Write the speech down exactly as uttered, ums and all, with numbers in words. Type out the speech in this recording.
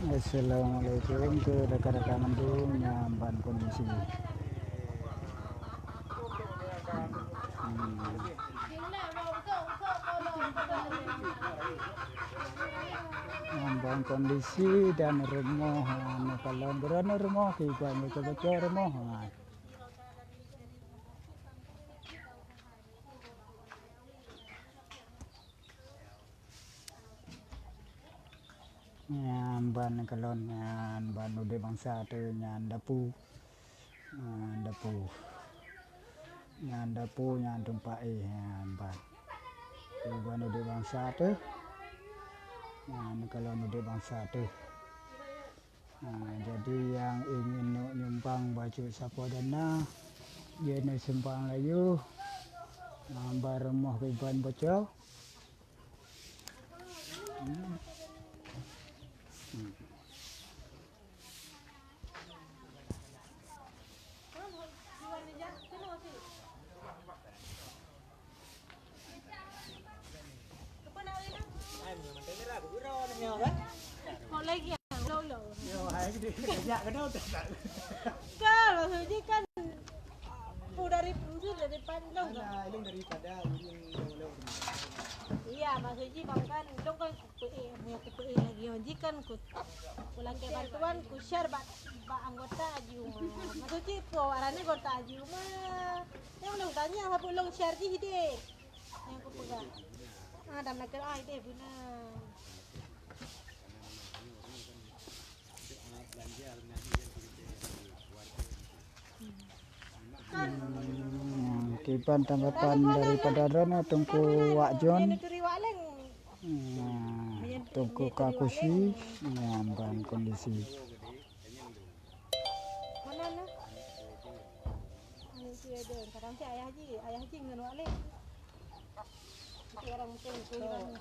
Assalamualaikum keu rakan-rakan mandum, nyan ban kondisi. Hmm. Nyan ban kondisi dan rumoh, ha, neukalon droeneuh rumoh, kiban bocor-bocor rumoh, ha. Nyan ban kalon, nyan ban udeb bansa teuh, nyan dapu. Nyan dapu. Nyan dapu, nyan teumpat éh, nyan ban. Nyan ban udeb bansa teuh. Nyan kalon udeb bansa teuh. Ha, jadi nyang ingin neuk nyumbang bacut sapoe dana, jeuet neusumbang laju. Ha, ban rumoh kiban bocor. Hmm. Hmm. Kan maksud jih kan pu dari pu dari pan long kan. Iya, maksud jih bang kan long kan kupeue, meunyoe kupeue lagi nyoe jih kan ku kulakée bantuan ku share bak, bak anggota Haji Uma. Maksud jih pu awak ranai anggota Haji Uma. Nyang ulôn tanya, sapeue lôn share jih deh. Nyang kupeugah. Ah, dan nakeuh ai deh beuna. Hmm, kiban tanggapan daripada droeneuh Teungku Wak John. Nah, Teungku Kakusi, nah, ban kondisi. Mana na? Aneuk cuy Eden. Kadang cit ayah jih, ayah jih ngon Wak Lin. Itu orang mungkin kuliban